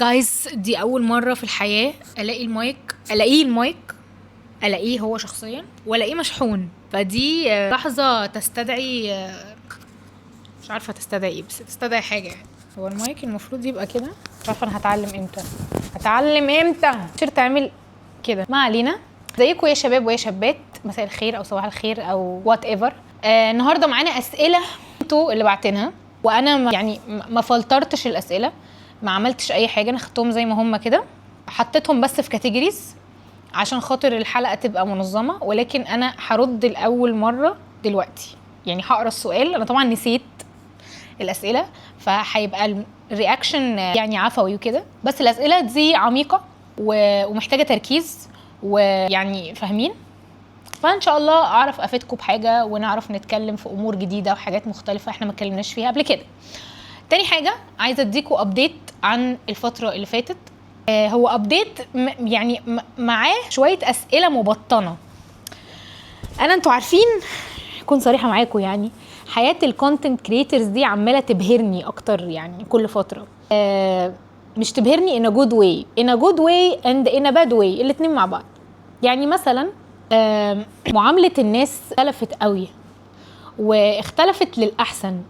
guys، دي اول مرة في الحياة الاقي المايك، الاقيه المايك، الاقيه هو شخصيا والاقيه مشحون. فدي لحظة تستدعي، مش عارفه تستدعي ايه، بس تستدعي حاجة يعني. هو المايك المفروض يبقى كده، مش عارفه انا هتعلم امتى، هتعلم امتى التيشيرت عامل كده. ما علينا. ازيكم يا شباب ويا شابات، مساء الخير او صباح الخير او whatever. النهارده معانا اسئلة انتوا اللي بعتينها، وانا يعني ما فلترتش الاسئله، ما عملتش اي حاجه، انا خدتهم زي ما هم كده، حطيتهم بس في categories عشان خاطر الحلقة تبقى منظمه. ولكن انا هرد الاول مرة دلوقتي، يعني هقرا السؤال. انا طبعا نسيت الاسئلة، فهيبقى ال reaction يعني عفوي وكده، بس الاسئلة دي عميقة ومحتاجة تركيز ويعني فاهمين. فان شاء الله اعرف افيدكم بحاجة ونعرف نتكلم في امور جديدة وحاجات مختلفة احنا ما اتكلمناش فيها قبل كده. تاني حاجة عايزه اديكم update عن الفترة اللي فاتت. هو update يعني معاه شوية اسئلة مبطنه. انا انتوا عارفين، اكون صريحه معاكم، يعني حياة ال content creators دي عماله تبهرني اكتر يعني كل فتره. مش تبهرني in a good way، in a good way and in a bad way، الاتنين مع بعض. يعني مثلا معاملة الناس اختلفت قوي واختلفت للاحسن،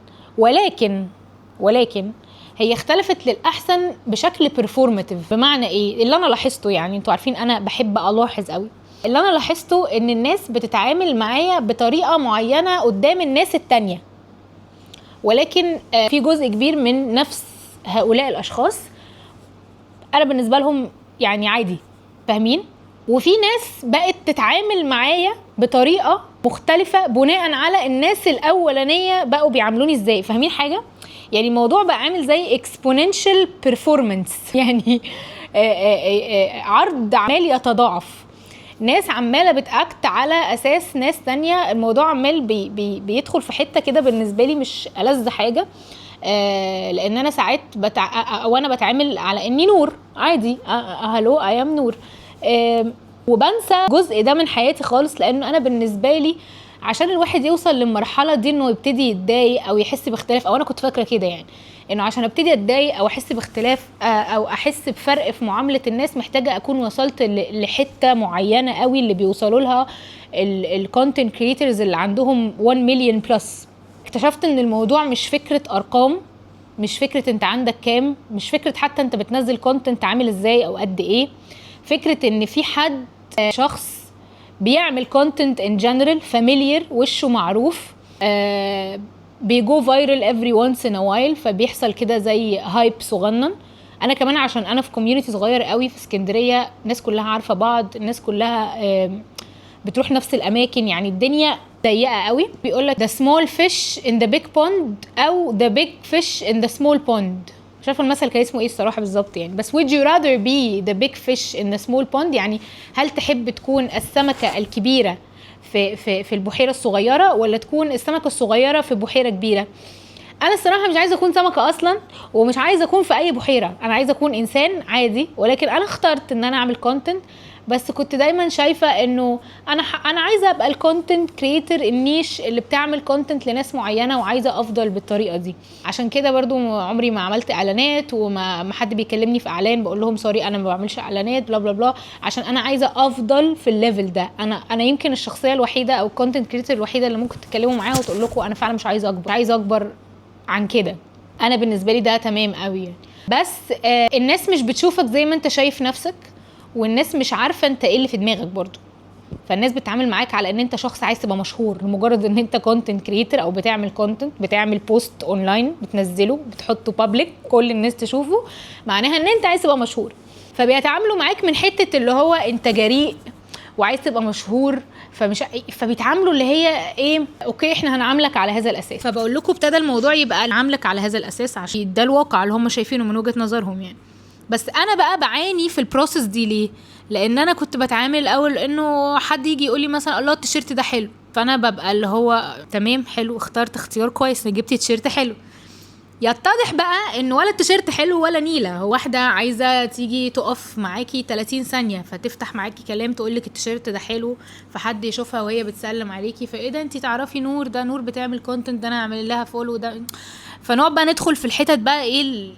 ولكن هي اختلفت للاحسن بشكل performative. بمعنى ايه اللي انا لاحظته؟ يعني انتوا عارفين انا بحب الاحظ قوي. اللي انا لاحظته ان الناس بتتعامل معايا بطريقة معينة قدام الناس التانية، ولكن في جزء كبير من نفس هؤلاء الاشخاص انا بالنسبة لهم يعني عادي، فاهمين؟ وفي ناس بقت تتعامل معايا بطريقة مختلفة بناء على الناس الاولانية بقوا بيعاملوني ازاي، فاهمين حاجة؟ يعني الموضوع بقى عامل زي exponential performance، يعني عرض عمال يتضاعف، ناس عماله بت act على اساس ناس تانية. الموضوع عمال بي بي بيدخل في حتة كده بالنسبة لي مش ألذ حاجه، لان انا ساعات او انا بتعامل على اني نور عادي، hello I am نور، وبنسى جزء ده من حياتي خالص. لانه انا بالنسبة لي عشان الواحد يوصل للمرحلة دي انه يبتدي يتضايق او يحس باختلاف، او انا كنت فاكره كده يعني انه عشان ابتدي اتضايق او احس باختلاف، او احس بفرق في معاملة الناس، محتاجه اكون وصلت لحته معينة قوي اللي بيوصلوا لها ال content creators اللي عندهم 1 million plus. اكتشفت ان الموضوع مش فكرة ارقام، مش فكرة انت عندك كام، مش فكرة حتى انت بتنزل content عامل ازاي او قد ايه. فكرة ان في حد، شخص بيعمل content in general familiar، وشه معروف، بي go viral every once in a while، فبيحصل كده زي hype صغنن. انا كمان عشان انا في community صغير قوي في اسكندريه، الناس كلها عارفه بعض، الناس كلها بتروح نفس الاماكن، يعني الدنيا ضيقه قوي. بيقول لك the small fish in the big pond او the big fish in the small pond، مش عارفه المثل كان اسمه ايه الصراحة بالظبط يعني، بس would you rather be the big fish in the small pond، يعني هل تحب تكون السمكة الكبيرة في البحيرة الصغيرة ولا تكون السمكة الصغيرة في بحيرة كبيره؟ انا الصراحة مش عايزه اكون سمكة اصلا، ومش عايزه اكون في اي بحيره، انا عايزه اكون انسان عادي. ولكن انا اخترت ان انا اعمل content، بس كنت دايما شايفه انه انا عايزه ابقى ال content creator ال niche اللي بتعمل content لناس معينه، وعايزه افضل بالطريقة دي. عشان كده برضو عمري ما عملت اعلانات، وما ما حد بيكلمني في اعلان بقول لهم sorry انا ما بعملش اعلانات blah blah blah، عشان انا عايزه افضل في ال level ده. انا يمكن الشخصية الوحيدة او ال content creator الوحيدة اللي ممكن تتكلموا معاها وتقول لكم انا فعلا مش عايزه اكبر، عايزه اكبر عن كده. انا بالنسبة لي ده تمام قوي يعني. بس الناس مش بتشوفك زي ما انت شايف نفسك، والناس مش عارفه انت ايه اللي في دماغك برضو. فالناس بتتعامل معاك على ان انت شخص عايز تبقى مشهور لمجرد ان انت content creator او بتعمل content، بتعمل post online بتنزله بتحطه public كل الناس تشوفه، معناها ان انت عايز تبقى مشهور. فبيتعاملوا معاك من حتة اللي هو انت جريء وعايز تبقى مشهور، فمش فبيتعاملوا اللي هي ايه، okay احنا هنعاملك على هذا الاساس. فبقول لكم ابتدى الموضوع يبقى عاملك على هذا الاساس عشان ده الواقع اللي هم شايفينه من وجهة نظرهم يعني. بس انا بقى بعاني في ال process دي ليه؟ لان انا كنت بتعامل الاول انه حد يجي يقول لي مثلا الله التيشيرت ده حلو، فانا ببقى اللي هو تمام حلو، اخترت اختيار كويس، جبت تيشيرت حلو. يتضح بقى ان ولا التيشيرت حلو ولا نيله، هو واحدة عايزه تيجي تقف معاكي 30 ثانية فتفتح معاكي كلام تقول لك التيشيرت ده حلو، فحد يشوفها وهي بتسلم عليكي، فايه ده انت تعرفي نور، ده نور بتعمل content، ده انا اعمل لها follow ده. فنقعد بقى ندخل في الحتت بقى ايه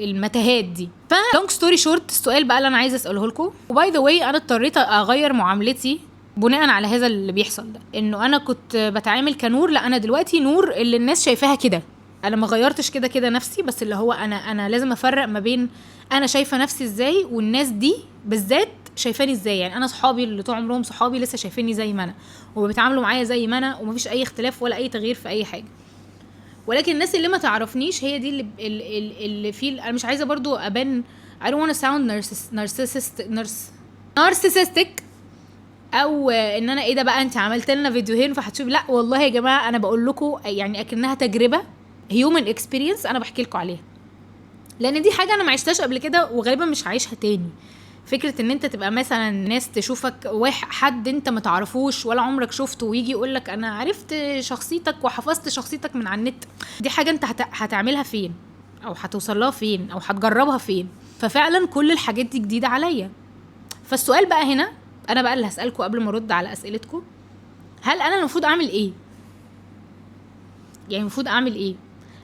المتاهات دي. ف long story short، السؤال بقى اللي انا عايزه اساله لكم، و by the way انا اضطريت اغير معاملتي بناء على هذا اللي بيحصل ده، انه انا كنت بتعامل كنور، لا انا دلوقتي نور اللي الناس شايفاها كده. انا ما غيرتش كده كده نفسي، بس اللي هو انا لازم افرق ما بين انا شايفه نفسي ازاي والناس دي بالذات شايفاني ازاي. يعني انا صحابي اللي طول عمرهم صحابي لسه شايفيني زي ما انا، وبيتعاملوا معايا زي ما انا، ومفيش اي اختلاف ولا اي تغيير في اي حاجة. ولكن الناس اللي ما تعرفنيش هي دي اللي في، انا مش عايزه برضو ابان I don't wanna sound narcissistic، او ان انا ايه ده بقى انت عملت لنا فيديوهين فهتشوف. لا والله يا جماعة انا بقول لكم يعني اكنها تجربه human experience انا بحكي لكم عليها، لان دي حاجة انا ما عشتهاش قبل كده وغالبا مش هعيشها تاني. فكرة ان انت تبقى مثلا ناس تشوفك واحد حد انت ما تعرفوش ولا عمرك شفته ويجي يقولك انا عرفت شخصيتك وحفظت شخصيتك من على النت، دي حاجة انت هتعملها فين او هتوصل لها فين او هتجربها فين؟ ففعلا كل الحاجات دي جديدة عليا. فالسؤال بقى هنا انا بقى اللي هسألكوا قبل ما ارد على اسئلتكم، هل انا المفروض اعمل ايه؟ يعني المفروض اعمل ايه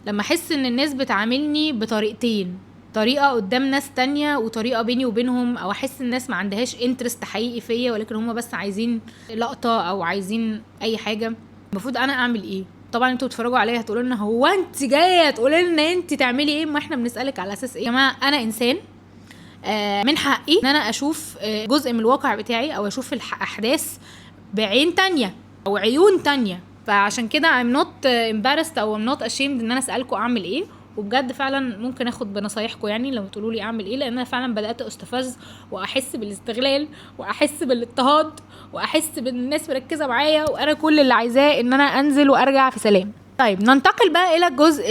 لما احس ان الناس بتعاملني بطريقتين، طريقة قدام ناس تانية وطريقة بيني وبينهم، او احس الناس ما عندهاش interest حقيقي فيا ولكن هم بس عايزين لقطة او عايزين اي حاجة؟ المفروض انا اعمل ايه؟ طبعا انتوا بتتفرجوا عليا هتقولوا لنا هو انت جاية تقولي لنا انت تعملي ايه؟ ما احنا بنسالك على اساس ايه يا جماعة؟ انا انسان، من حقي ان انا اشوف جزء من الواقع بتاعي او اشوف الاحداث بعين تانية او عيون تانية. فعشان كده I'm not embarrassed او I'm not ashamed ان انا اسالكم اعمل ايه، وبجد فعلا ممكن اخد بنصايحكم يعني لو تقولوا لي اعمل ايه، لان انا فعلا بدات استفز واحس بالاستغلال واحس بالاضطهاد واحس بان الناس مركزه معايا، وانا كل اللي عايزاه ان انا انزل وارجع في سلام. طيب ننتقل بقى الى الجزء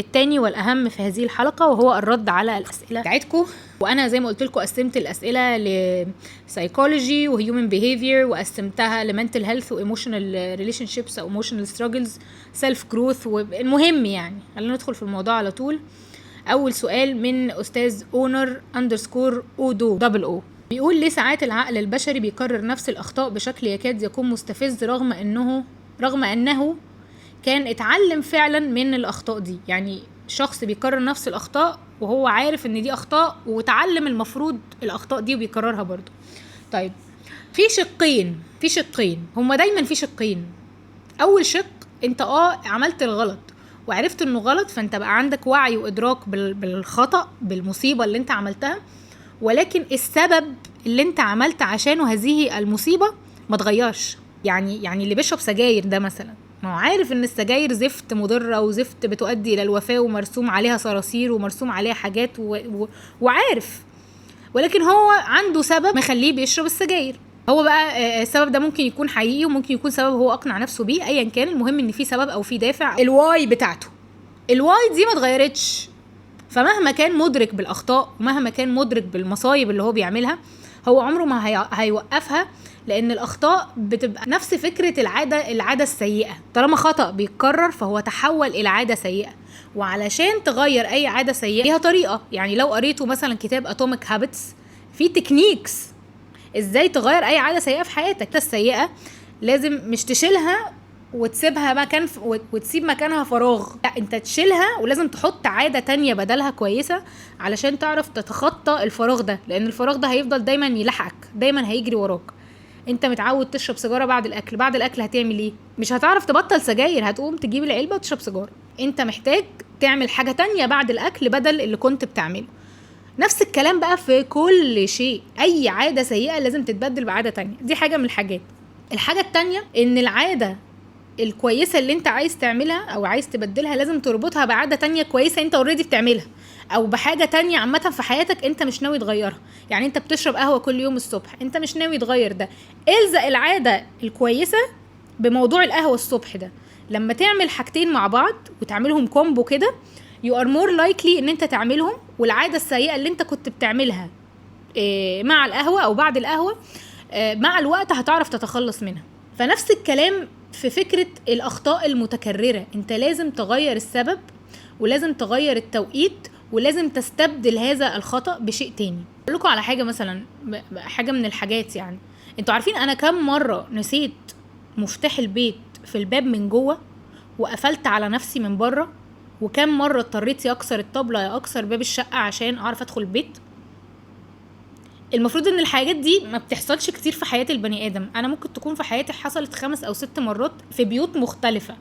الثاني والاهم في هذه الحلقة، وهو الرد على الاسئلة بتاعتكم. وانا زي ما قلت لكم قسمت الاسئلة ل psychology و human behavior، وقسمتها ل mental health و emotional relationships او emotional struggles، self growth. المهم يعني خلينا ندخل في الموضوع على طول. اول سؤال من استاذ اونر underscore اودو double O، بيقول ليه ساعات العقل البشري بيكرر نفس الاخطاء بشكل يكاد يكون مستفز رغم انه كان اتعلم فعلا من الاخطاء دي؟ يعني شخص بيكرر نفس الاخطاء وهو عارف ان دي اخطاء وتعلم المفروض الاخطاء دي وبيكررها برضو. طيب في شقين، هما دايما في شقين. اول شق انت عملت الغلط وعرفت انه غلط، فانت بقى عندك وعي وادراك بالخطأ بالمصيبة اللي انت عملتها، ولكن السبب اللي انت عملت عشانه هذه المصيبة ما تغيرش. يعني اللي بيشرب سجاير ده مثلا، ما هو عارف ان السجاير زفت مضرة وزفت بتؤدي الى الوفاة ومرسوم عليها صراصير ومرسوم عليها حاجات وعارف، ولكن هو عنده سبب مخليه بيشرب السجاير. هو بقى السبب ده ممكن يكون حقيقي وممكن يكون سبب هو اقنع نفسه بيه، ايا كان، المهم ان في سبب او في دافع. ال why بتاعته، ال why دي ما اتغيرتش. فمهما كان مدرك بالاخطاء ومهما كان مدرك بالمصايب اللي هو بيعملها، هو عمره ما هيوقفها، لان الاخطاء بتبقى نفس فكرة العادة السيئة. طالما خطا بيتكرر فهو تحول الى عادة سيئه، وعلشان تغير اي عادة سيئه ليها طريقه. يعني لو قريتوا مثلا كتاب Atomic Habits، في techniques ازاي تغير اي عادة سيئه في حياتك. السيئة لازم مش تشيلها وتسيبها مكان وتسيب مكانها فراغ، لا انت تشيلها ولازم تحط عادة تانية بدلها كويسة علشان تعرف تتخطى الفراغ ده، لان الفراغ ده هيفضل دايما يلحقك، دايما هيجري وراك. انت متعود تشرب سيجارة بعد الاكل، بعد الاكل هتعمل ايه؟ مش هتعرف تبطل سجاير، هتقوم تجيب العلبة وتشرب سيجارة. انت محتاج تعمل حاجة تانية بعد الاكل بدل اللي كنت بتعمله. نفس الكلام بقى في كل شيء، اي عادة سيئه لازم تتبدل بعادة تانية. دي حاجة من الحاجات. الحاجة التانية ان العادة الكويسة اللي انت عايز تعملها او عايز تبدلها لازم تربطها بعادة تانية كويسة انت already بتعملها، او بحاجة تانية عامة في حياتك انت مش ناوي تغيرها. يعني انت بتشرب قهوة كل يوم الصبح، انت مش ناوي تغير ده، الزق العادة الكويسة بموضوع القهوة الصبح ده. لما تعمل حاجتين مع بعض وتعملهم combo كده، you are more likely ان انت تعملهم، والعادة السيئة اللي انت كنت بتعملها مع القهوة او بعد القهوة مع الوقت هتعرف تتخلص منها. فنفس الكلام في فكرة الأخطاء المتكررة، انت لازم تغير السبب ولازم تغير التوقيت ولازم تستبدل هذا الخطأ بشيء تاني. أقول لكم على حاجة مثلا، حاجة من الحاجات، يعني انتوا عارفين أنا كم مرة نسيت مفتاح البيت في الباب من جوه وقفلت على نفسي من بره؟ وكم مرة اضطريت يا اكسر الطبلة يا اكسر باب الشقة عشان اعرف ادخل البيت. المفروض ان الحاجات دي ما بتحصلش كتير في حياة البني ادم. انا ممكن تكون في حياتي حصلت 5 أو 6 مرات في بيوت مختلفة.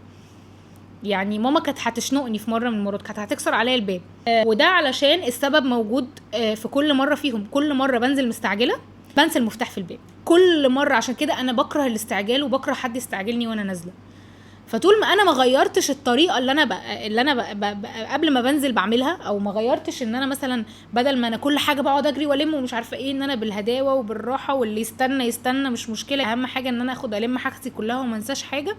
يعني ماما كانت هتشنقني في مرة من المرات، كانت هتكسر عليا الباب، وده علشان السبب موجود في كل مرة فيهم. كل مرة بنزل مستعجلة بنسى المفتاح في الباب، كل مرة. عشان كده انا بكره الاستعجال وبكره حد يستعجلني وانا نازله. فطول ما انا ما غيرتش الطريقة اللي انا قبل ما بنزل بعملها، او ما غيرتش ان انا مثلا بدل ما انا كل حاجة بقعد اجري والم ومش عارفه ايه، ان انا بالهداوه وبالراحه واللي يستنى يستنى مش مشكلة، اهم حاجة ان انا اخد الم حاجتي كلها وما انساش حاجة.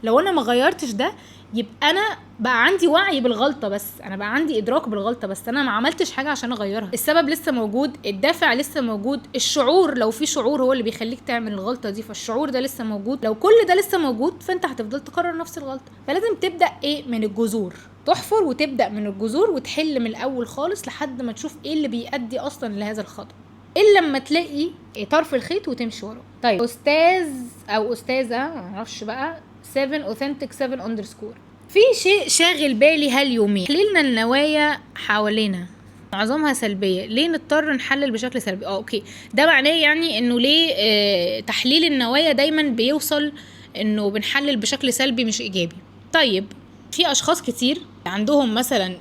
لو انا ما غيرتش ده يبقى انا بقى عندي وعي بالغلطه، بس انا بقى عندي ادراك بالغلطه، بس انا ما عملتش حاجة عشان اغيرها. السبب لسه موجود، الدافع لسه موجود، الشعور لو في شعور هو اللي بيخليك تعمل الغلطة دي، فالشعور ده لسه موجود. لو كل ده لسه موجود فانت هتفضل تكرر نفس الغلطة. فلازم تبدا ايه من الجذور، تحفر وتبدا من الجذور وتحل من الاول خالص لحد ما تشوف ايه اللي بيؤدي اصلا لهذا الخطا، الا لما تلاقي طرف الخيط وتمشي وراه. طيب استاذ او استاذه معرفش بقى 7 authentic 7 underscore، في شيء شاغل بالي هاليومين، تحليلنا النوايا حوالينا معظمها سلبية، ليه نضطر نحلل بشكل سلبي؟ okay، ده معناه يعني انه ليه تحليل النوايا دايما بيوصل انه بنحلل بشكل سلبي مش ايجابي. طيب في اشخاص كتير عندهم مثلا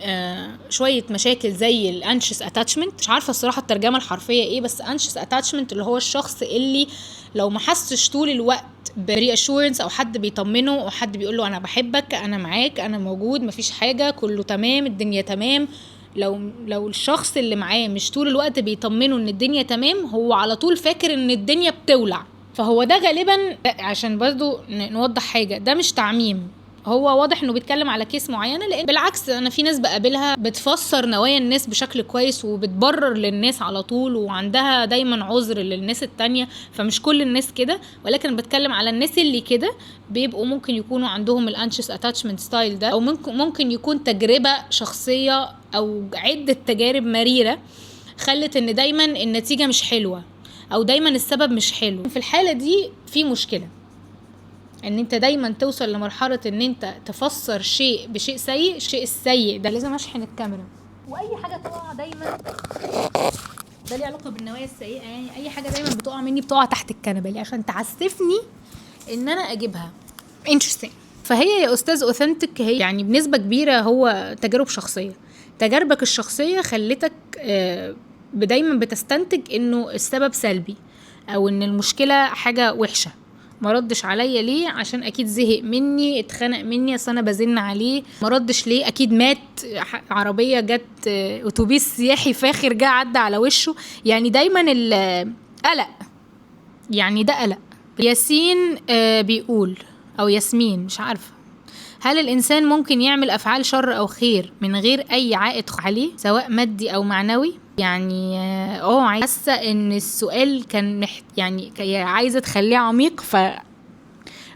شوية مشاكل زي ال anxious attachment، مش عارفه الصراحة الترجمة الحرفية ايه، بس anxious attachment اللي هو الشخص اللي لو ما حسش طول الوقت ب reassurance او حد بيطمنه او حد بيقول له انا بحبك، انا معاك، انا موجود، مفيش حاجة، كله تمام، الدنيا تمام، لو الشخص اللي معاه مش طول الوقت بيطمنه ان الدنيا تمام، هو على طول فاكر ان الدنيا بتولع. فهو ده غالبا، عشان برضو نوضح حاجة، ده مش تعميم، هو واضح انه بيتكلم على case معينة، لان بالعكس انا في ناس بقابلها بتفسر نوايا الناس بشكل كويس وبتبرر للناس على طول وعندها دايما عذر للناس التانية، فمش كل الناس كده، ولكن بتكلم على الناس اللي كده بيبقوا ممكن يكونوا عندهم ال anxious attachment style ده، او ممكن يكون تجربه شخصية او عده تجارب مريرة خلت ان دايما النتيجة مش حلوة او دايما السبب مش حلو. في الحالة دي في مشكلة ان انت دايما توصل لمرحلة ان انت تفسر شيء بشيء سيء. الشيء السيء ده لازم اشحن الكاميرا، واي حاجة تقع دايما ده ليه علاقة بالنوايا السيئة، يعني اي حاجة دايما بتقع مني بتقع تحت الكنبة ليه؟ عشان تعسفني ان انا اجيبها. interesting. فهي يا استاذ authentic هي يعني بنسبة كبيرة هو تجارب شخصية، تجاربك الشخصية خلتك دايما بتستنتج انه السبب سلبي او ان المشكلة حاجة وحشة، ما ردش عليا ليه؟ عشان اكيد زهق مني، اتخنق مني، اصل انا بزن عليه، ما ردش ليه؟ اكيد مات، عربية جت، اتوبيس سياحي فاخر جه عدى على وشه. يعني دايما القلق، يعني ده قلق. ياسين بيقول او ياسمين مش عارفه، هل الانسان ممكن يعمل افعال شر او خير من غير اي عائد عليه سواء مادي او معنوي؟ يعني حاسه ان السؤال كان يعني عايزه تخليه عميق،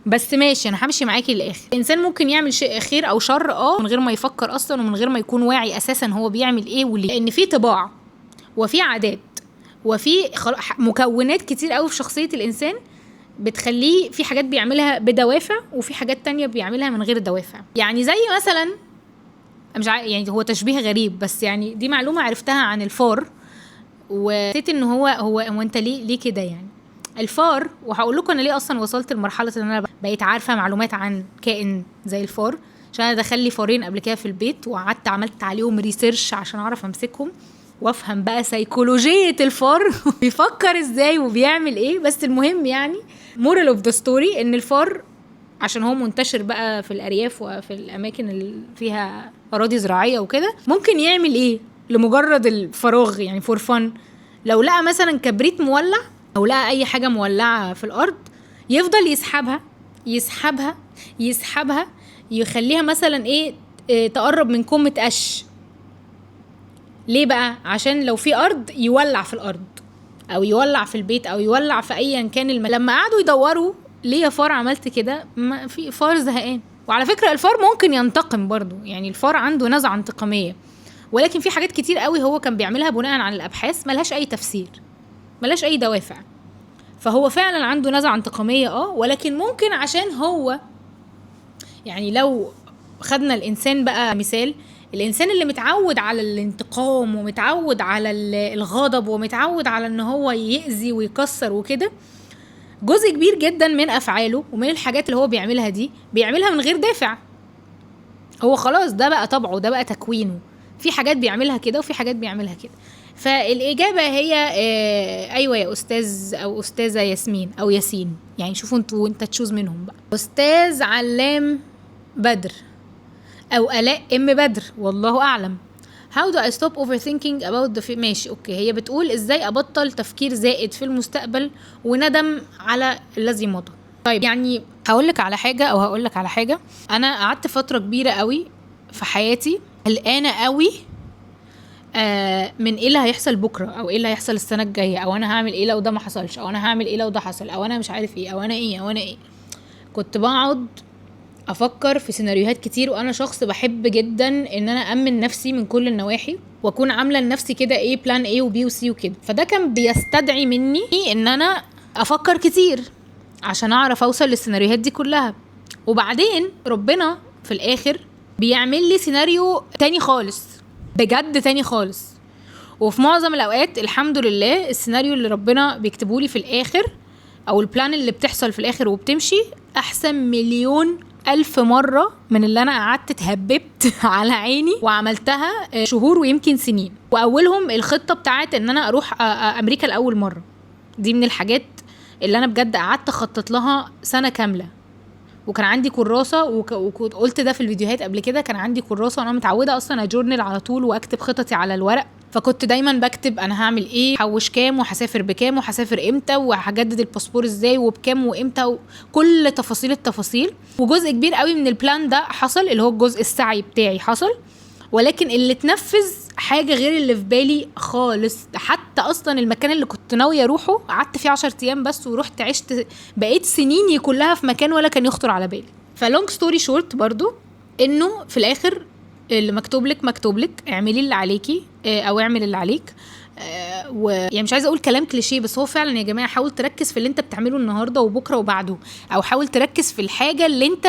بس ماشي انا همشي معاكي للاخر. الانسان ممكن يعمل شيء خير او شر من غير ما يفكر اصلا ومن غير ما يكون واعي اساسا هو بيعمل ايه وليه، لان في طباع وفي عادات وفي مكونات كتير قوي في شخصية الانسان بتخليه في حاجات بيعملها بدوافع وفي حاجات تانية بيعملها من غير دوافع. يعني زي مثلا مش يعني هو تشبيه غريب بس يعني دي معلومة عرفتها عن الفار، وحسيت ان هو انت ليه كده يعني الفار. وهقول لكم انا ليه اصلا وصلت لمرحلة ان انا بقيت عارفة معلومات عن كائن زي الفار، عشان انا دخل لي فارين قبل كده في البيت وقعدت عملت عليهم research عشان اعرف امسكهم وافهم بقى سيكولوجية الفار بيفكر ازاي وبيعمل ايه. بس المهم يعني moral of the story ان الفار عشان هو منتشر بقى في الارياف وفي الاماكن اللي فيها اراضي زراعية وكده، ممكن يعمل ايه لمجرد الفراغ يعني for fun، لو لقى مثلا كبريت مولع او لقى اي حاجة مولعه في الارض يفضل يسحبها يسحبها يسحبها، يخليها مثلا ايه تقرب من كومة قش. ليه بقى؟ عشان لو في ارض يولع في الارض او يولع في البيت او يولع في ايا كان لما قعدوا يدوروا ليه يا فار عملت كده، ما في فار زهقان. وعلى فكرة الفار ممكن ينتقم برضو، يعني الفار عنده نزعه انتقاميه، ولكن في حاجات كتير قوي هو كان بيعملها بناء على الابحاث ملهاش اي تفسير، ملهاش اي دوافع. فهو فعلا عنده نزعه انتقاميه ولكن ممكن عشان هو يعني لو خدنا الانسان بقى مثال، الانسان اللي متعود على الانتقام ومتعود على الغضب ومتعود على ان هو يأذي ويكسر وكده، جزء كبير جدا من افعاله ومن الحاجات اللي هو بيعملها دي بيعملها من غير دافع. هو خلاص ده بقى طبعه، ده بقى تكوينه، في حاجات بيعملها كده وفي حاجات بيعملها كده. فالإجابة هي أيوة يا أستاذ أو أستاذة ياسمين أو ياسين، يعني شوفوا انتوا وانت تشوز منهم بقى. أستاذ علام بدر أو آلاء أم بدر، والله أعلم. How do I stop overthinking about the ماشي okay. هي بتقول إزاي أبطل تفكير زائد في المستقبل وندم على الذي مضى. طيب يعني هقولك على حاجة أو هقولك على حاجة. أنا قعدت فترة كبيرة قوي في حياتي قلقانة قوي من ايه اللي هيحصل بكره، او ايه اللي هيحصل السنة الجاية، او انا هعمل ايه لو ده ما حصلش، او انا هعمل ايه لو ده حصل، او انا مش عارف ايه، او انا ايه، او انا ايه. كنت بقعد افكر في سيناريوهات كتير، وانا شخص بحب جدا ان انا امن نفسي من كل النواحي واكون عامله لنفسي كده ايه plan A و B و C وكده. فده كان بيستدعي مني ان انا افكر كتير عشان اعرف اوصل للسيناريوهات دي كلها. وبعدين ربنا في الاخر بيعمل لي سيناريو تاني خالص، بجد تاني خالص. وفي معظم الاوقات الحمد لله السيناريو اللي ربنا بيكتبه لي في الاخر او ال plan اللي بتحصل في الاخر وبتمشي احسن مليون الف مرة من اللي انا قعدت اتهببت على عيني وعملتها شهور ويمكن سنين. واولهم الخطة بتاعت ان انا اروح امريكا لاول مرة، دي من الحاجات اللي انا بجد قعدت اخطط لها سنة كاملة، وكان عندي كراسة وقلت ده في الفيديوهات قبل كده، كان عندي كراسة وانا متعوده اصلا ا journal على طول واكتب خططي على الورق. فكنت دايما بكتب انا هعمل ايه، هحوش كام، وهسافر بكام، وهسافر امتى، وهجدد الباسبور ازاي، وبكام وامتى، وكل تفاصيل التفاصيل. وجزء كبير قوي من ال plan ده حصل، اللي هو الجزء السعي بتاعي حصل، ولكن اللي اتنفذ حاجة غير اللي في بالي خالص. حتى اصلا المكان اللي كنت ناوية اروحه قعدت فيه 10 ايام بس، ورحت عشت بقيت سنيني كلها في مكان ولا كان يخطر على بالي. ف long story short برضو، انه في الاخر اللي مكتوب لك مكتوب لك، اعملي اللي عليكي او اعمل اللي عليك. يعني مش عايزه اقول كلام كليشيه، بس هو فعلا يا جماعة حاول تركز في اللي انت بتعمله النهارده وبكره وبعده، او حاول تركز في الحاجة اللي انت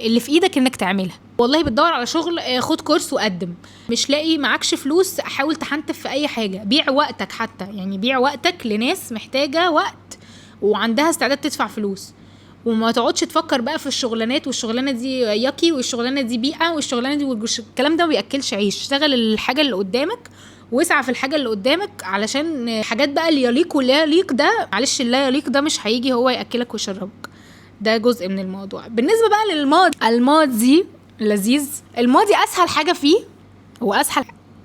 اللي في ايدك انك تعملها. والله بتدور على شغل، خد كورس وقدم. مش لاقي، معكش فلوس، حاول تحنتف في اي حاجة. بيع وقتك حتى، يعني بيع وقتك لناس محتاجه وقت وعندها استعداد تدفع فلوس. وما تقعدش تفكر بقى في الشغلانات، والشغلانه دي ياكي، والشغلانه دي بيئة، والشغلانه دي الكلام ده ما بياكلش عيش. اشتغل الحاجة اللي قدامك واسعى في الحاجة اللي قدامك، علشان حاجات بقى اللي يليق واللي لا يليق ده، معلش اللي لا يليق ده مش هيجي هو ياكلك ويشربك. ده جزء من الموضوع. بالنسبة بقى للماضي، الماضي لذيذ. الماضي اسهل حاجة فيه، هو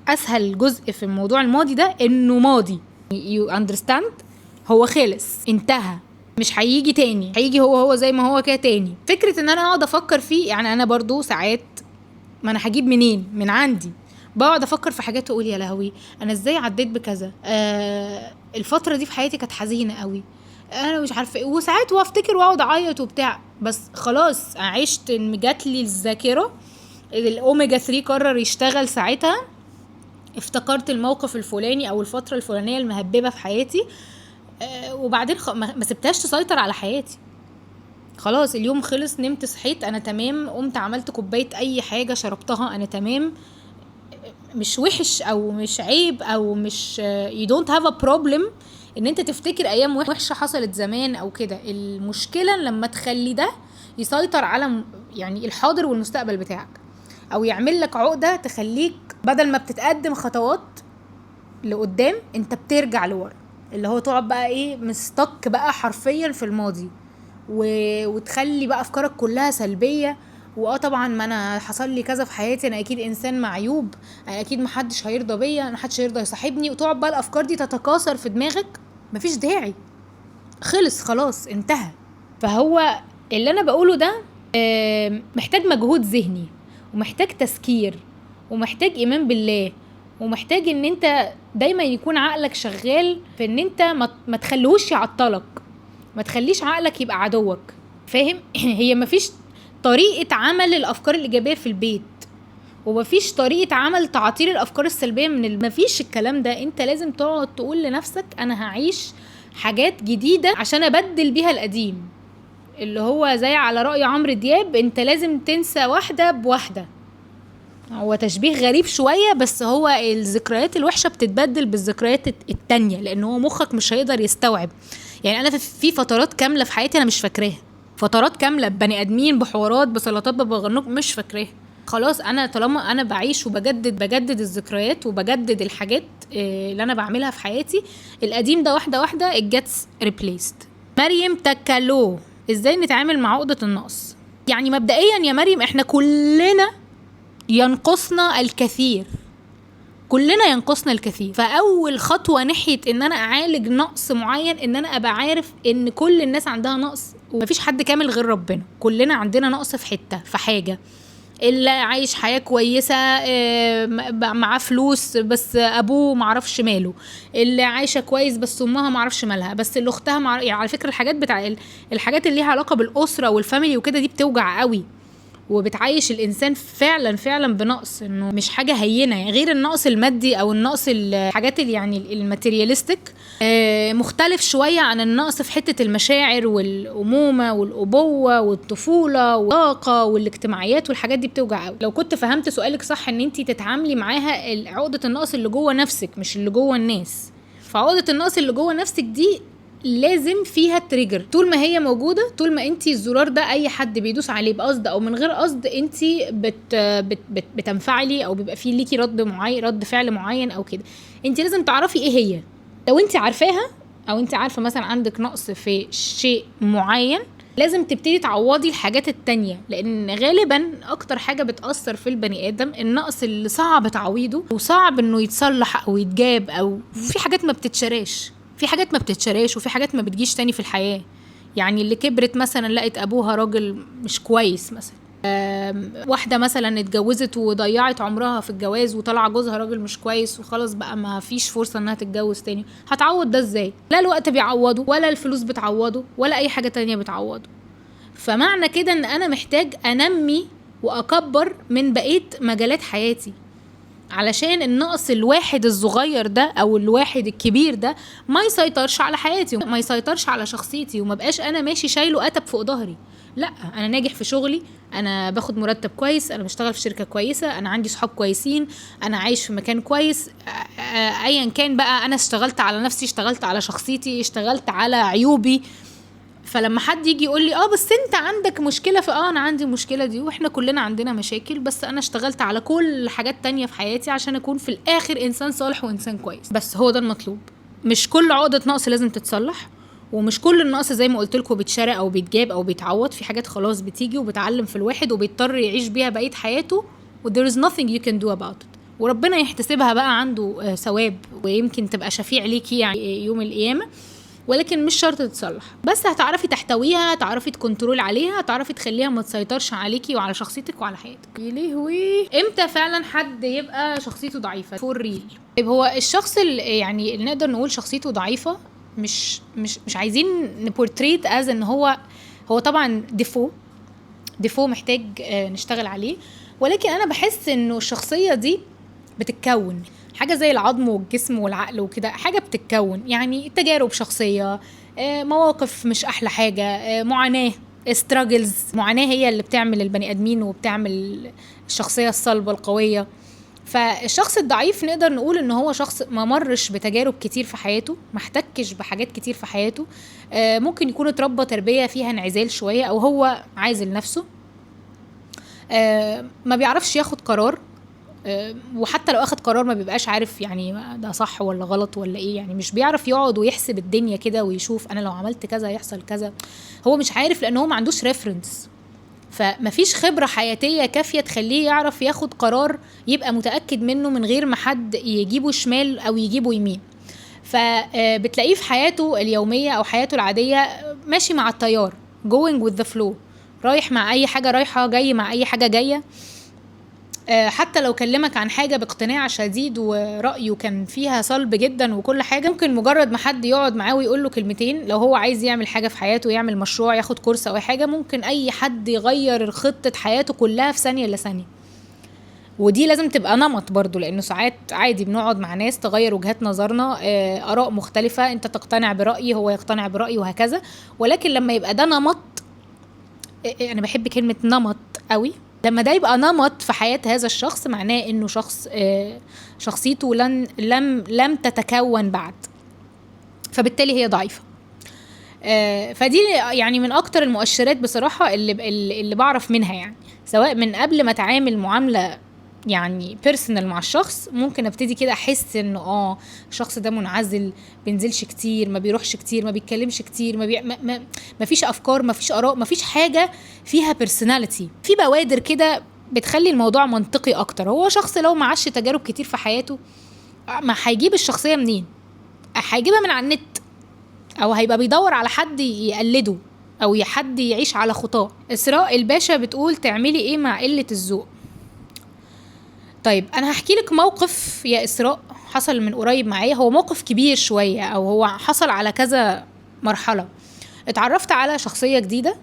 اسهل جزء في الموضوع الماضي ده انه ماضي، you understand، هو خلص انتهى، مش هيجي تاني، هيجي هو زي ما هو كده تاني. فكرة ان انا اقعد افكر فيه، يعني انا برضو ساعات ما انا هجيب منين من عندي، بقعد افكر في حاجات واقول يا لهوي انا ازاي عديت بكذا، الفترة دي في حياتي كانت حزينة قوي، انا مش عارفه ايه. وساعات وافتكر واقعد اعيط وبتاع، بس خلاص عشت، ان جات لي الذاكرة، الاوميجا 3 قرر يشتغل ساعتها، افتكرت الموقف الفلاني او الفترة الفلانية المهببه في حياتي، وبعدين ما سبتهاش تسيطر على حياتي. خلاص اليوم خلص، نمت صحيت انا تمام، قمت عملت كوباية اي حاجة شربتها انا تمام، مش وحش او مش عيب او مش you don't have a problem ان انت تفتكر ايام وحشة حصلت زمان او كده. المشكلة لما تخلي ده يسيطر على يعني الحاضر والمستقبل بتاعك، او يعمل لك عقده تخليك بدل ما بتتقدم خطوات لقدام انت بترجع لورا، اللي هو تقعد بقى ايه مستك بقى حرفيا في الماضي، وتخلي بقى افكارك كلها سلبية. واه طبعا ما انا حصل لي كذا في حياتي، انا اكيد انسان معيوب، انا اكيد محدش هيرضى بيا، انا محدش هيرضى يصاحبني، وتقعد بقى الافكار دي تتكاثر في دماغك، مفيش داعي، خلص خلاص انتهى. فهو اللي انا بقوله ده محتاج مجهود ذهني، ومحتاج تسكير، ومحتاج ايمان بالله، ومحتاج ان انت دايما يكون عقلك شغال في ان انت ما تخليهوش يعطلك، ما تخليش عقلك يبقى عدوك، فاهم؟ هي مفيش طريقة عمل الأفكار الإيجابية في البيت، ومفيش طريقة عمل تعطيل الأفكار السلبية من مفيش الكلام ده. انت لازم تقعد تقول لنفسك أنا هعيش حاجات جديدة عشان أبدل بيها القديم. اللي هو زي على رأي عمرو دياب، انت لازم تنسى واحدة بواحدة. هو تشبيه غريب شوية، بس هو الذكريات الوحشة بتتبدل بالذكريات التانية، لان هو مخك مش هيقدر يستوعب. يعني انا في فترات كاملة في حياتي انا مش فاكراها، فترات كاملة ببني ادمين، بحوارات، بسلطات، ببغنوك، مش فاكراها خلاص. انا طالما انا بعيش وبجدد، بجدد الذكريات وبجدد الحاجات اللي انا بعملها في حياتي، القديم ده واحدة واحدة it gets replaced. مريم تكالو، ازاي نتعامل مع عقدة النقص؟ يعني مبدئيا يا مريم احنا كلنا ينقصنا الكثير، كلنا ينقصنا الكثير. فاول خطوة ناحية ان انا اعالج نقص معين ان انا ابقى عارف ان كل الناس عندها نقص ومفيش حد كامل غير ربنا. كلنا عندنا نقص في حتة، في حاجة. اللي عايش حياة كويسة معاه فلوس بس ابوه معرفش ماله، اللي عايشة كويس بس امها معرفش مالها، بس اللي اختها يعني على فكرة الحاجات بتاع الحاجات اللي ليها علاقة بالأسرة وال family وكده دي بتوجع قوي وبتعيش الانسان فعلا فعلا بنقص، انه مش حاجة هينة. يعني غير النقص المادي او النقص الحاجات اللي يعني ال materialistic، مختلف شوية عن النقص في حتة المشاعر والامومه والابوه والطفوله والطاقة والاجتماعيات والحاجات دي بتوجع قوي. لو كنت فهمت سؤالك صح، ان انت تتعاملي معاها عقده النقص اللي جوه نفسك مش اللي جوه الناس. فعقده النقص اللي جوه نفسك دي لازم فيها trigger، طول ما هي موجودة، طول ما انتي الزرار ده اي حد بيدوس عليه بقصد او من غير قصد انتي بت بت بت بتنفعلي او بيبقى فيه ليكي رد معين، رد فعل معين او كده. انتي لازم تعرفي ايه هي. لو انتي عارفاها او انتي عارفه مثلا عندك نقص في شيء معين، لازم تبتدي تعوضي الحاجات التانية، لان غالبا اكتر حاجة بتأثر في البني ادم النقص اللي صعب تعويضه وصعب انه يتصلح او يتجاب، او في حاجات ما بتتشراش، في حاجات ما بتتشراش وفي حاجات ما بتجيش تاني في الحياة. يعني اللي كبرت مثلا لقت ابوها راجل مش كويس مثلا، واحدة مثلا اتجوزت وضيعت عمرها في الجواز وطلع جوزها راجل مش كويس وخلاص بقى ما فيش فرصة انها تتجوز تاني، هتعوض ده ازاي؟ لا الوقت بيعوضه ولا الفلوس بتعوضه ولا اي حاجة تانية بتعوضه. فمعنى كده ان انا محتاج انمي واكبر من بقية مجالات حياتي، علشان النقص الواحد الصغير ده او الواحد الكبير ده ما يسيطرش على حياتي، ما يسيطرش على شخصيتي، وما بقاش انا ماشي شايله قتب فوق ظهري. لا، انا ناجح في شغلي، انا باخد مرتب كويس، انا بشتغل في شركة كويسة، انا عندي صحاب كويسين، انا عايش في مكان كويس، ايا كان بقى، انا اشتغلت على نفسي، اشتغلت على شخصيتي، اشتغلت على عيوبي. فلما حد يجي يقول لي بس انت عندك مشكلة، فاه انا عندي المشكلة دي واحنا كلنا عندنا مشاكل، بس انا اشتغلت على كل حاجات تانية في حياتي عشان اكون في الاخر انسان صالح وانسان كويس. بس هو ده المطلوب. مش كل عقده نقص لازم تتصلح، ومش كل النقص زي ما قلت لكم بيتشرى او بيتجاب او بيتعوض. في حاجات خلاص بتيجي وبتعلم في الواحد وبيضطر يعيش بيها بقية حياته، و there is nothing you can do about it، وربنا يحتسبها بقى عنده ثواب ويمكن تبقى شفيع ليكي يعني يوم القيامة، ولكن مش شرط تتصلح. بس هتعرفي تحتويها، هتعرفي ت control عليها، هتعرفي تخليها ما تسيطرش عليكي وعلى شخصيتك وعلى حياتك. يا لهوي، امتى فعلا حد يبقى شخصيته ضعيفة for real؟ طيب هو الشخص اللي يعني اللي نقدر نقول شخصيته ضعيفة، مش مش مش عايزين ن portray as ان هو طبعا défaut محتاج نشتغل عليه، ولكن انا بحس انه الشخصية دي بتتكون حاجة زي العظم والجسم والعقل وكده، حاجة بتتكون، يعني تجارب شخصية، مواقف مش أحلى حاجة، معاناة، struggles، معاناة هي اللي بتعمل البني آدمين وبتعمل الشخصية الصلبة القوية. فالشخص الضعيف نقدر نقول ان هو شخص ما مرش بتجارب كتير في حياته، ما احتكش بحاجات كتير في حياته، ممكن يكون اتربى تربية فيها انعزال شوية، او هو عازل نفسه، ما بيعرفش ياخد قرار، وحتى لو اخد قرار ما بيبقاش عارف يعني ده صح ولا غلط ولا ايه، يعني مش بيعرف يقعد ويحسب الدنيا كده ويشوف انا لو عملت كذا هيحصل كذا، هو مش عارف لان هو ما عندوش reference، فمفيش خبرة حياتية كافية تخليه يعرف ياخد قرار يبقى متأكد منه من غير ما حد يجيبه شمال او يجيبه يمين. فبتلاقيه في حياته اليومية او حياته العادية ماشي مع التيار، going with the flow، رايح مع اي حاجة رايحة، جاي مع اي حاجة جاية. حتى لو كلمك عن حاجة باقتناع شديد ورأيه كان فيها صلب جدا وكل حاجة، ممكن مجرد ما حد يقعد معاه ويقول له كلمتين، لو هو عايز يعمل حاجة في حياته، يعمل مشروع، ياخد كورس أو حاجة، ممكن أي حد يغير خطة حياته كلها في ثانية إلا ثانية. ودي لازم تبقى نمط برضو، لأنه ساعات عادي بنقعد مع ناس تغير وجهات نظرنا، آراء مختلفة، أنت تقتنع برأيي هو يقتنع برأيي وهكذا، ولكن لما يبقى ده نمط انا بحب كلمة نمط قوي، لما ده يبقى نمط في حياة هذا الشخص معناه انه شخص شخصيته لم تتكون بعد، فبالتالي هي ضعيفة. فدي يعني من اكتر المؤشرات بصراحة اللي بعرف منها، يعني سواء من قبل ما اتعامل معاملة يعني personal مع الشخص، ممكن ابتدي كده احس انه الشخص ده منعزل، بينزلش كتير، ما بيروحش كتير، ما بيتكلمش كتير، ما فيش افكار، ما فيش اراء، ما فيش حاجة فيها personality. في بوادر كده بتخلي الموضوع منطقي اكتر. هو شخص لو ما عاش تجارب كتير في حياته ما هيجيب الشخصية منين؟ هيجيبها من على النت، او هيبقى بيدور على حد يقلده او حد يعيش على خطاه. اسراء الباشا بتقول تعملي ايه مع قلة الذوق؟ طيب انا هحكي لك موقف يا اسراء حصل من قريب معايا، هو موقف كبير شوية او هو حصل على كذا مرحلة. اتعرفت على شخصية جديدة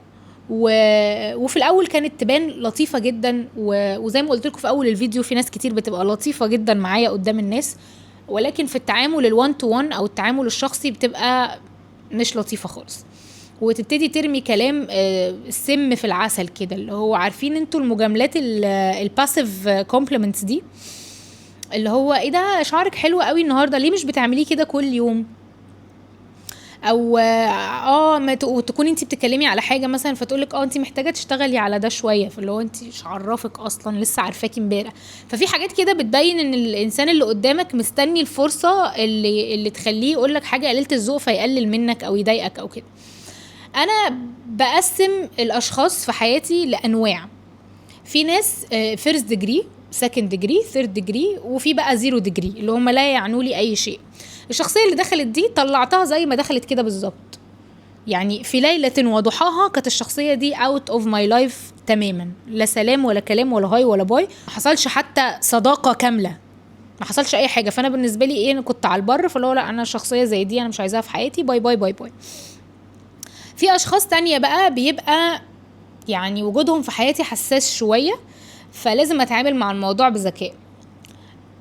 وفي الاول كانت تبان لطيفة جدا، وزي ما قلت لكم في اول الفيديو في ناس كتير بتبقى لطيفة جدا معايا قدام الناس، ولكن في التعامل ال one to one او التعامل الشخصي بتبقى مش لطيفة خالص، وتبتدي ترمي كلام السم في العسل كده، اللي هو عارفين انتوا المجاملات ال passive compliments دي، اللي هو ايه ده شعرك حلو قوي النهارده، ليه مش بتعمليه كده كل يوم؟ او ما تكوني انت بتتكلمي على حاجة مثلا فتقولك انت محتاجه تشتغلي على ده شوية، فاللي هو انت مش عرفك اصلا، لسه عارفاكي امبارح. ففي حاجات كده بتبين ان الانسان اللي قدامك مستني الفرصة اللي تخليه يقولك حاجة قليله الذوق فيقلل منك او يضايقك او كده. انا بقسم الاشخاص في حياتي لانواع، في ناس first degree، second degree، third degree، وفي بقى zero degree اللي هم لا يعنوا لي اي شيء. الشخصية اللي دخلت دي طلعتها زي ما دخلت كده بالظبط، يعني في ليلة وضحاها كانت الشخصية دي out of my life تماما، لا سلام ولا كلام ولا hi ولا bye، ما حصلش حتى صداقه كاملة، ما حصلش اي حاجة. فانا بالنسبة لي ايه، انا كنت على البر، فاللي هو لا انا شخصية زي دي انا مش عايزاها في حياتي، bye bye bye bye. في اشخاص تانية بقى بيبقى يعني وجودهم في حياتي حساس شوية، فلازم اتعامل مع الموضوع بذكاء.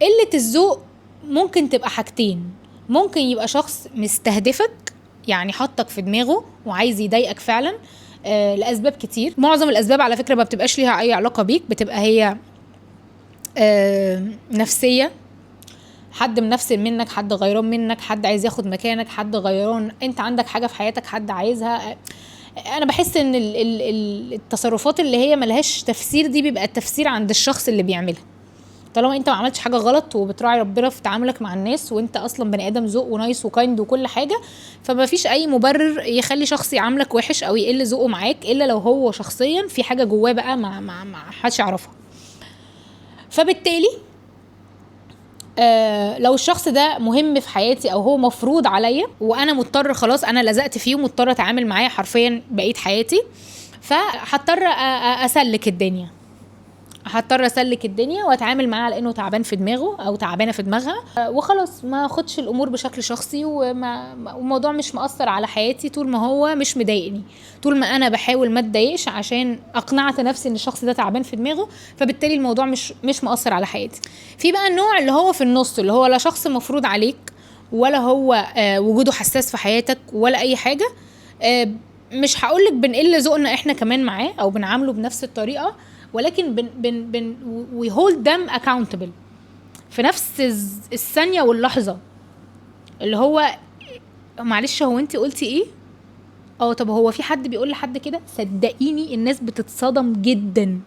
قلة الذوق ممكن تبقى حاجتين، ممكن يبقى شخص مستهدفك، يعني حطك في دماغه وعايز يضايقك فعلا، لاسباب كتير. معظم الاسباب على فكرة ما بتبقاش ليها اي علاقة بيك، بتبقى هي نفسية، حد منفسن منك، حد غيران منك، حد عايز ياخد مكانك، حد غيران انت عندك حاجة في حياتك حد عايزها. انا بحس ان التصرفات اللي هي ملهاش تفسير دي بيبقى التفسير عند الشخص اللي بيعملها. طالما انت ما عملتش حاجة غلط وبتراعي ربنا في تعاملك مع الناس، وانت اصلا بني ادم ذوق و nice و kind وكل حاجة، فما فيش اي مبرر يخلي شخص يعاملك وحش او يقل ذوقه معاك، الا لو هو شخصيا في حاجة جواه بقى ما حدش يعرفها. فبالتالي لو الشخص ده مهم في حياتي او هو مفروض عليا وانا مضطر، خلاص انا لزقت فيه ومضطر اتعامل معاه حرفيا بقية حياتي، فهضطر اسلك الدنيا، هضطر اسلك الدنيا واتعامل معاه على انه تعبان في دماغه او تعبانة في دماغها، وخلاص ما اخدش الامور بشكل شخصي، والموضوع مش مأثر على حياتي طول ما هو مش مضايقني، طول ما انا بحاول ما اتضايقش عشان اقنعت نفسي ان الشخص ده تعبان في دماغه، فبالتالي الموضوع مش مأثر على حياتي. في بقى النوع اللي هو في النص، اللي هو لا شخص مفروض عليك ولا هو وجوده حساس في حياتك ولا اي حاجة، مش هقولك بنقل ذوقنا احنا كمان معاه او بنعامله بنفس الطريقة، ولكن بن بن بن we hold them accountable في نفس الثانية واللحظة، اللي هو معلش هو انت قلتي ايه؟ طب هو في حد بيقول لحد كده؟ صدقيني الناس بتتصدم جدا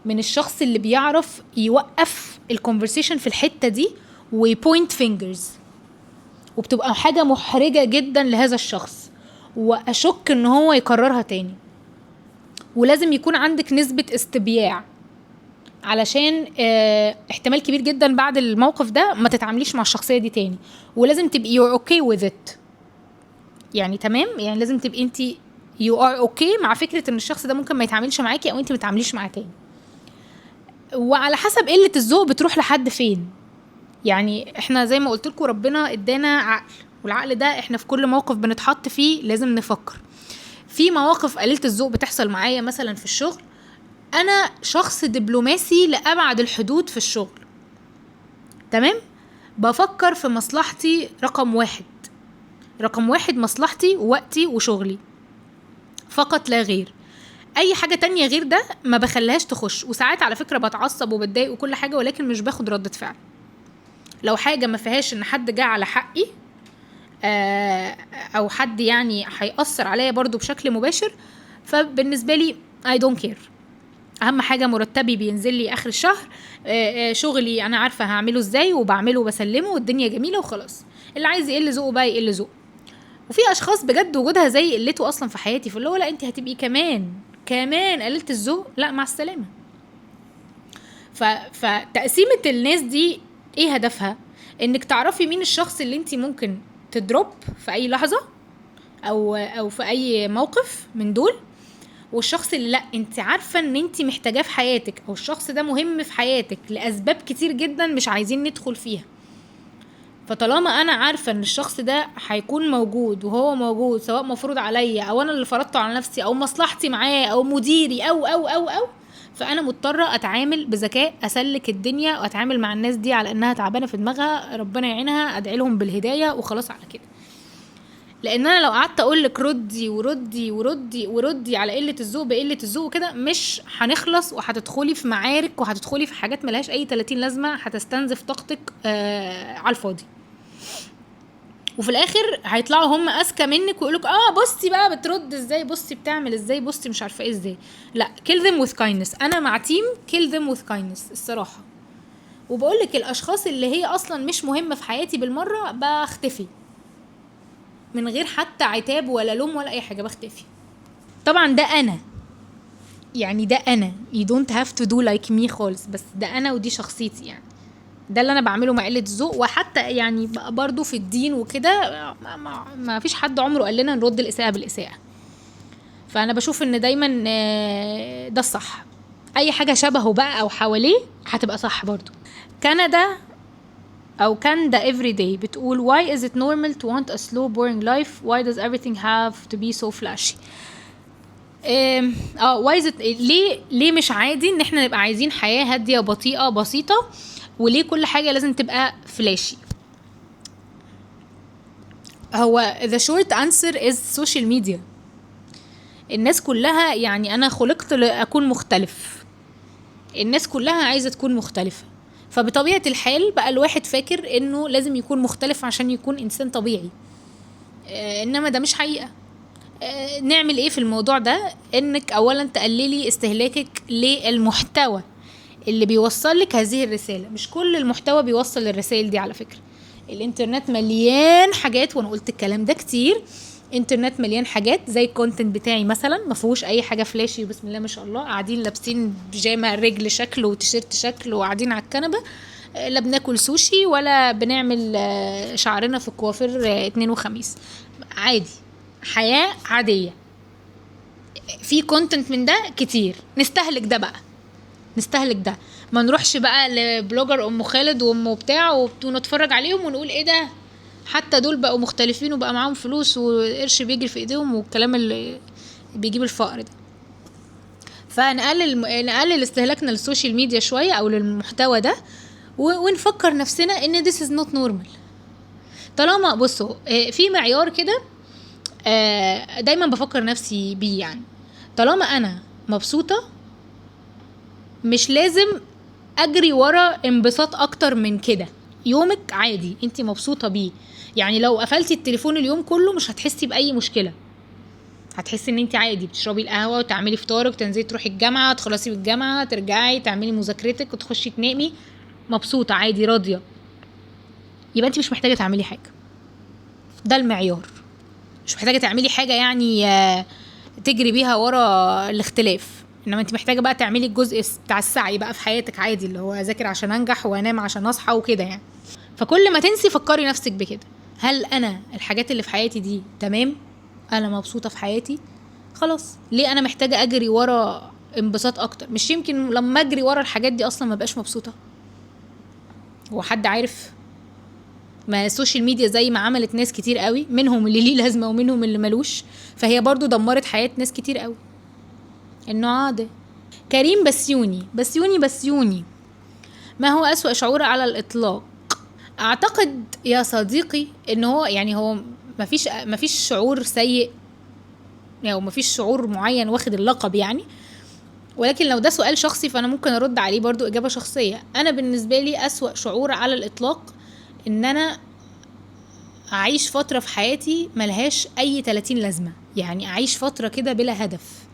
من الشخص اللي بيعرف يوقف ال conversation في الحتة دي وي point fingers، وبتبقى حاجة محرجة جدا لهذا الشخص، واشك ان هو يكررها تاني. ولازم يكون عندك نسبة استبياع، علشان احتمال كبير جدا بعد الموقف ده ما تتعامليش مع الشخصية دي تاني، ولازم تبقي you're okay with it، يعني تمام، يعني لازم تبقي انت you are okay مع فكرة ان الشخص ده ممكن ما يتعاملش معاكي او انت ما تتعامليش معاه تاني. وعلى حسب قلة الذوق بتروح لحد فين. يعني احنا زي ما قلت لكم ربنا ادانا عقل، والعقل ده احنا في كل موقف بنتحط فيه لازم نفكر. في مواقف قليلة الذوق بتحصل معايا مثلا في الشغل، انا شخص دبلوماسي لأبعد الحدود في الشغل، تمام، بفكر في مصلحتي رقم واحد، رقم واحد مصلحتي ووقتي وشغلي فقط لا غير. اي حاجة تانية غير ده ما بخليهاش تخش. وساعات على فكرة بتعصب وبتضايق وكل حاجة، ولكن مش باخد ردة فعل. لو حاجة ما فيهاش ان حد جه على حقي او حد يعني هيأثر عليا برضو بشكل مباشر، فبالنسبه لي I don't care. اهم حاجة مرتبي بينزل لي اخر الشهر، شغلي انا عارفه هعمله ازاي وبعمله وبسلمه والدنيا جميلة وخلاص. اللي عايز يقل ذوقه بقى يقل ذوقه. وفي اشخاص بجد وجودها زي قلته اصلا في حياتي، فاللي هو لا انت هتبقي كمان قللت الذوق، لا مع السلامة. فتقسيمه الناس دي ايه هدفها؟ انك تعرفي مين الشخص اللي انت ممكن ت drop في اي لحظة او في اي موقف من دول، والشخص اللي لا انت عارفه ان انت محتاجاه في حياتك، او الشخص ده مهم في حياتك لاسباب كتير جدا مش عايزين ندخل فيها. فطالما انا عارفه ان الشخص ده هيكون موجود وهو موجود، سواء مفروض عليا او انا اللي فرضته على نفسي او مصلحتي معاه او مديري او او او او، فانا مضطرة اتعامل بذكاء، اسلك الدنيا واتعامل مع الناس دي على انها تعبانة في دماغها، ربنا يعينها، ادعي لهم بالهداية وخلاص على كده. لان انا لو قعدت اقول لك ردي وردي وردي وردي على قلة الذوق بقلة الذوق كده، مش هنخلص، وهتدخلي في معارك وهتدخلي في حاجات ملهاش اي 30 لازمه، هتستنزف طاقتك على الفاضي، وفي الاخر هيطلعوا هم اذكى منك ويقولك بصي بقى بترد ازاي، بصي بتعمل ازاي، بصي مش عارفه ايه ازاي. لا، kill them with kindness. انا مع team kill them with kindness الصراحة. وبقولك الاشخاص اللي هي اصلا مش مهمة في حياتي بالمرة بختفي من غير حتى عتاب ولا لوم ولا اي حاجة، بختفي. طبعا ده انا، يعني ده انا، you don't have to do like me خالص، بس ده انا ودي شخصيتي، يعني ده اللي انا بعمله مع قلة الذوق. وحتى يعني برضو في الدين وكده ما فيش حد عمره قال لنا نرد الاساءة بالاساءة، فانا بشوف ان دايما ده الصح. اي حاجة شبهه بقى او حواليه هتبقى صح برضو. كندا او كندا everyday بتقول why is it normal to want a slow boring life, why does everything have to be so flashy. Why is it, ليه مش عادي ان احنا نبقى عايزين حياة هادية وبطيئه بسيطة، وليه كل حاجة لازم تبقى flashy؟ هو the short answer is social media. الناس كلها يعني انا خلقت لأكون مختلف، الناس كلها عايزة تكون مختلفة، فبطبيعة الحال بقى الواحد فاكر انه لازم يكون مختلف عشان يكون انسان طبيعي، انما ده مش حقيقة. نعمل ايه في الموضوع ده؟ انك اولا تقللي استهلاكك للمحتوى اللي بيوصل لك هذه الرسالة. مش كل المحتوى بيوصل الرسائل دي على فكرة. الانترنت مليان حاجات، وانا قلت الكلام ده كتير، انترنت مليان حاجات زي ال content بتاعي مثلا ما فيهوش اي حاجة flashy، بسم الله ما شاء الله، قاعدين لابسين بيجامه رجل شكل وتيشيرت شكل وقاعدين على الكنبة، لا بناكل سوشي ولا بنعمل شعرنا في الكوافير 2 وخميس، عادي، حياة عادية. في content من ده كتير، نستهلك ده بقى، نستهلك ده، ما نروحش بقى ل blogger ام خالد وام بتاع ونتفرج عليهم ونقول ايه ده، حتى دول بقوا مختلفين وبقى معاهم فلوس وقرش بيجري في ايديهم والكلام اللي بيجيب الفقر ده. فنقلل استهلاكنا لل social media شوية او للمحتوى ده، ونفكر نفسنا ان this is not normal. طالما بصوا في معيار كده دايما بفكر نفسي بيه، يعني طالما انا مبسوطة مش لازم اجري ورا انبساط اكتر من كده. يومك عادي انت مبسوطة بيه، يعني لو قفلتي التليفون اليوم كله مش هتحسي باي مشكلة، هتحسي ان انت عادي بتشربي القهوة وتعملي فطارك، تنزلي تروحي الجامعة، تخلصي بالجامعة، ترجعي تعملي مذاكرتك وتخشي تنامي، مبسوطة عادي راضية، يبقى انت مش محتاجه تعملي حاجة. ده المعيار، مش محتاجه تعملي حاجة يعني تجري بيها ورا الاختلاف، انما انت محتاجه بقى تعملي الجزء بتاع السعي بقى في حياتك عادي، اللي هو اذاكر عشان انجح وانام عشان اصحى وكده يعني. فكل ما تنسي فكري نفسك بكده، هل انا الحاجات اللي في حياتي دي تمام؟ انا مبسوطة في حياتي؟ خلاص، ليه انا محتاجه اجري ورا انبساط اكتر؟ مش يمكن لما اجري ورا الحاجات دي اصلا ما بقاش مبسوطة؟ هو حد عارف؟ ما ال social media زي ما عملت ناس كتير قوي، منهم اللي ليه لازمه ومنهم اللي ملوش، فهي برضو دمرت حياة ناس كتير قوي. النوع ده. كريم بسيوني بسيوني بسيوني، ما هو أسوأ شعور على الإطلاق؟ أعتقد يا صديقي إن هو يعني هو مفيش شعور سيء يعني مفيش شعور معين واخد اللقب يعني، ولكن لو ده سؤال شخصي فانا ممكن ارد عليه برضو اجابة شخصية. انا بالنسبة لي اسوأ شعور على الاطلاق ان انا اعيش فترة في حياتي ملهاش اي 30 لازمة، يعني اعيش فترة كده بلا هدف.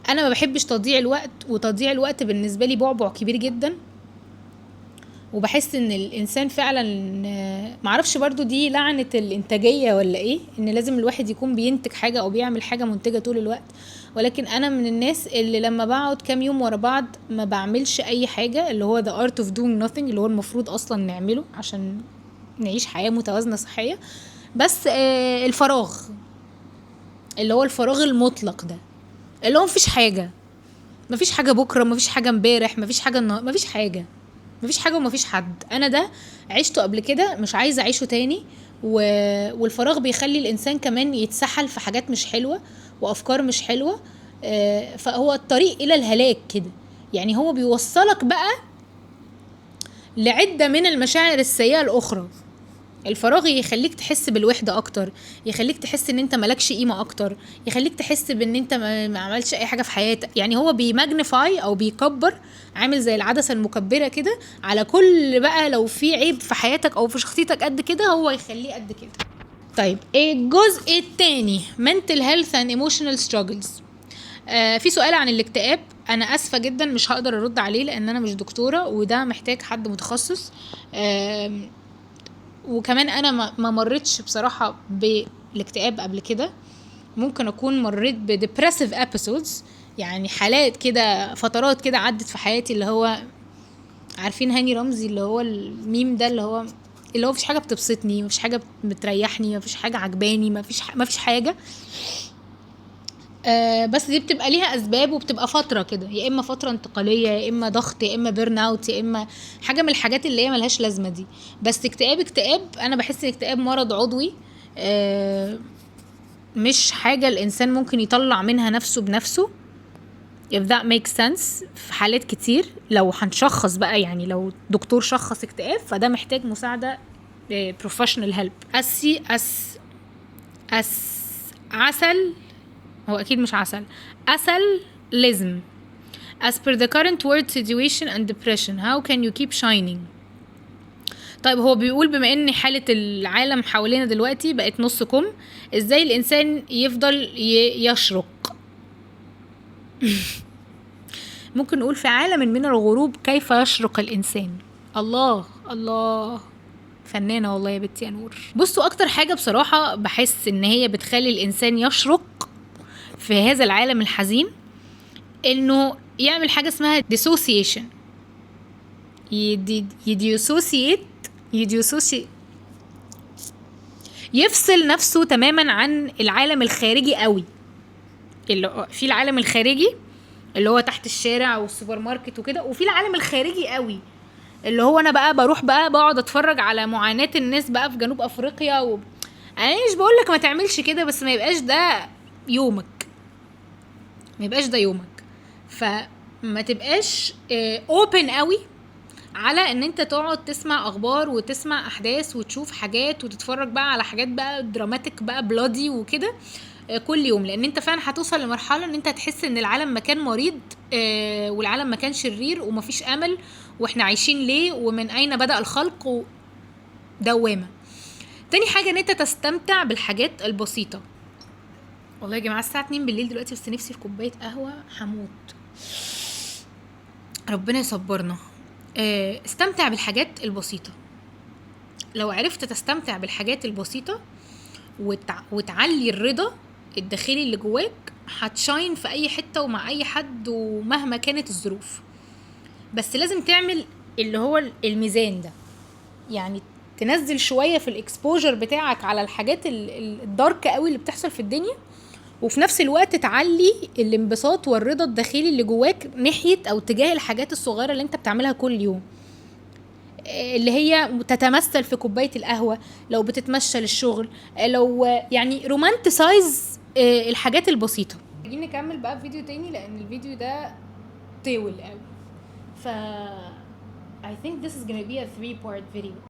انا ما بحبش تضييع الوقت، وتضييع الوقت بالنسبة لي بعبع كبير جدا، وبحس ان الانسان فعلا معرفش برضو دي لعنة الانتاجية ولا ايه، ان لازم الواحد يكون بينتج حاجة او بيعمل حاجة منتجة طول الوقت. ولكن انا من الناس اللي لما بقعد كام يوم ورا بعض ما بعملش اي حاجة، اللي هو the art of doing nothing، اللي هو المفروض اصلا نعمله عشان نعيش حياة متوازنة صحية، بس الفراغ اللي هو الفراغ المطلق ده، اللي هو مفيش حاجة، مفيش حاجة بكرة، مفيش حاجة امبارح، مفيش حاجة النهار، مفيش حاجة، مفيش حاجة ومفيش حد. أنا ده عشته قبل كده، مش عايزة أعيشه تاني. والفراغ بيخلي الإنسان كمان يتسحل في حاجات مش حلوة وأفكار مش حلوة، فهو الطريق إلى الهلاك كده. يعني هو بيوصلك بقى لعدة من المشاعر السيئة الأخرى. الفراغ يخليك تحس بالوحدة أكتر، يخليك تحس إن أنت مالكش قيمة أكتر، يخليك تحس بإن أنت ما عملتش أي حاجة في حياتك. يعني هو بي magnify أو بيكبر، عامل زي العدسة المكبرة كده على كل بقى، لو في عيب في حياتك أو في شخصيتك قد كده هو يخليه قد كده. طيب الجزء التاني mental health and emotional struggles. في سؤال عن الاكتئاب، أنا أسفة جدا مش هقدر أرد عليه لأن أنا مش دكتورة وده محتاج حد متخصص، وكمان أنا ما مريتش بصراحة بالاكتئاب قبل كده. ممكن أكون مريت ب depressive episodes، يعني حالات كده، فترات كده عدت في حياتي، اللي هو عارفين هاني رمزي اللي هو الميم ده، اللي هو مفيش حاجة بتبسطني، مفيش حاجة بتريحني، مفيش حاجة عجباني، مفيش حاجة. بس دي بتبقى ليها أسباب وبتبقى فترة كده، يا إما فترة انتقالية، يا إما ضغط، يا إما burn out، يا إما حاجة من الحاجات اللي هي ملهاش لازمة دي. بس اكتئاب أنا بحس إن اكتئاب مرض عضوي، مش حاجة الإنسان ممكن يطلع منها نفسه بنفسه، if that makes sense. في حالات كتير لو هنشخص بقى، يعني لو دكتور شخص اكتئاب فده محتاج مساعدة، professional help. أسي أس أس عسل، هو أكيد مش عسل، أسل لازم. As per the current world situation and depression, how can you keep shining؟ طيب هو بيقول بما ان حالة العالم حوالينا دلوقتي بقت نص كم، ازاي الانسان يفضل يشرق؟ ممكن نقول في عالم من الغروب كيف يشرق الانسان. الله الله، فنانة والله يا بنتي يا نور. بصوا، اكتر حاجة بصراحة بحس ان هي بتخلي الانسان يشرق في هذا العالم الحزين، انه يعمل حاجة اسمها dissociation، ي dissociate، يفصل نفسه تماما عن العالم الخارجي قوي. اللي في العالم الخارجي اللي هو تحت الشارع والسوبر ماركت وكده، وفي العالم الخارجي قوي اللي هو انا بقى بروح بقى بقعد اتفرج على معاناة الناس بقى في جنوب افريقيا انا مش بقولك ما تعملش كده، بس ما يبقاش ده يومك، ما يبقاش ده يومك. فما تبقاش open قوي على ان انت تقعد تسمع اخبار وتسمع احداث وتشوف حاجات وتتفرج بقى على حاجات بقى dramatic بقى bloody وكده كل يوم، لان انت فعلا هتوصل لمرحلة ان انت هتحس ان العالم مكان مريض، والعالم مكان شرير ومفيش امل، واحنا عايشين ليه، ومن اين بدأ الخلق، دوامة. تاني حاجة ان انت تستمتع بالحاجات البسيطة. والله يا جماعة الساعة 2 بالليل دلوقتي، بس نفسي في كوباية قهوة هموت، ربنا يصبرنا. استمتع بالحاجات البسيطة. لو عرفت تستمتع بالحاجات البسيطة وتعلي الرضا الداخلي اللي جواك، هتشاين في اي حتة ومع اي حد ومهما كانت الظروف. بس لازم تعمل اللي هو الميزان ده، يعني تنزل شوية في ال exposure بتاعك على الحاجات ال dark قوي اللي بتحصل في الدنيا، وفي نفس الوقت تعلي الانبساط والرضا الداخلي اللي جواك ناحية او تجاه الحاجات الصغيرة اللي انت بتعملها كل يوم، اللي هي تتمثل في كوباية القهوة، لو بتتمشى للشغل، لو يعني romanticize الحاجات البسيطة. محتاجين نكمل بقى فيديو تاني لان الفيديو ده طول قوي، ف I think this is gonna be a 3-part video.